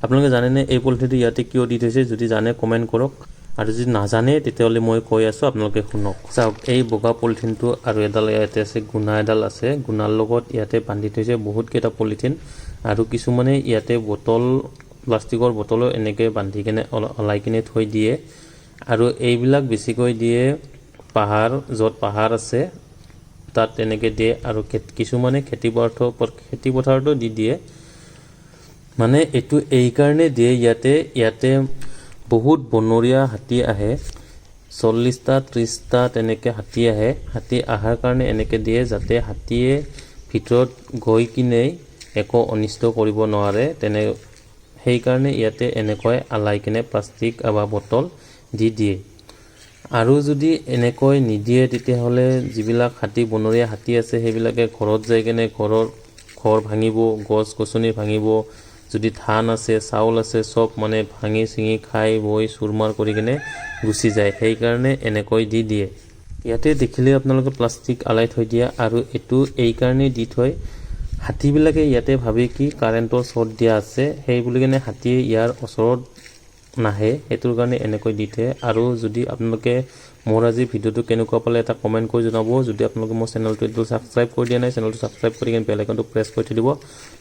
আপোনালোকে জানেনে এই পলিথিনটো ইয়াতে কিয় দি থৈছে? যদি জানে, কমেণ্ট কৰক আৰু যদি নাজানে, তেতিয়াহ'লে মই কৈ আছোঁ, আপোনালোকে শুনক। চাওক, এই বগা পলিথিনটো আৰু এডাল ইয়াতে আছে, গুণা এডাল আছে। গুণাৰ লগত ইয়াতে বান্ধি থৈছে বহুতকেইটা পলিথিন। আৰু কিছুমানে ইয়াতে বটল, প্লাষ্টিকৰ বটলো এনেকৈ বান্ধি কিনে ওলাই কিনে থৈ দিয়ে। আৰু এইবিলাক বেছিকৈ দিয়ে পাহাৰ, য'ত পাহাৰ আছে তাত তেনেকৈ দিয়ে। আৰু কিছুমানে খেতি পথাৰতো দি দিয়ে। মানে এইটো এইকাৰণে দিয়ে, ইয়াতে ইয়াতে বহুত বনৰীয়া হাতী আহে। 40টা, 30টা তেনেকৈ হাতী আহে। হাতী অহাৰ কাৰণে এনেকৈ দিয়ে, যাতে হাতীয়ে ভিতৰত গৈ কিনে একো অনিষ্ট কৰিব নোৱাৰে। সেইকাৰণে ইয়াতে এনেকৈ আলাই কিনে প্লাষ্টিক বা বটল দি দিয়ে। আৰু যদি এনেকৈ নিদিয়ে, তেতিয়াহ'লে যিবিলাক হাতী, বনৰীয়া হাতী আছে, সেইবিলাকে ঘৰত যাই কিনে ঘৰ ভাঙিব, গছ গছনি ভাঙিব, যদি ধান আছে, চাউল আছে, চব মানে ভাঙি চিঙি খাই বৈ চুৰমাৰ কৰি কিনে গুচি যায়। সেইকাৰণে এনেকৈ দি দিয়ে। ইয়াতে দেখিলে আপোনালোকে প্লাষ্টিক আলাই থৈ দিয়া। আৰু এইটো এইকাৰণেই দি থয়, হাতীবিলাকে ইয়াতে ভাবে কি কাৰেণ্টৰ শ্বৰ্ট দিয়া আছে, সেই বুলি কিনে হাতীয়ে ইয়াৰ ওচৰত নাহে। সেইটোৰ কাৰণে এনেকৈ দি থয়। আৰু যদি আপোনালোকে মোৰ আজি ভিডিঅ'টো কেনেকুৱা পালে, এটা কমেণ্ট কৰি জনাব। যদি আপোনালোকে মোৰ চেনেলটো এইটো ছাবস্ক্ৰাইব কৰি দিয়া নাই, চেনেলটো ছাবস্ক্ৰাইব কৰি কিনে বেল আইকনটো প্ৰেছ কৰি থৈ দিব।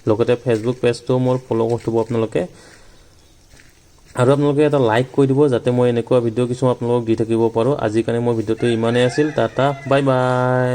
লগতে ফেচবুক পেজটোও মোৰ ফ'ল' কৰি থ'ব আপোনালোকে। আৰু আপোনালোকে এটা লাইক কৰি দিব, যাতে মই এনেকুৱা ভিডিঅ' কিছুমান আপোনালোকক দি থাকিব পাৰোঁ। আজিৰ কাৰণে মোৰ ভিডিঅ'টো ইমানেই আছিল। Tata, bye bye.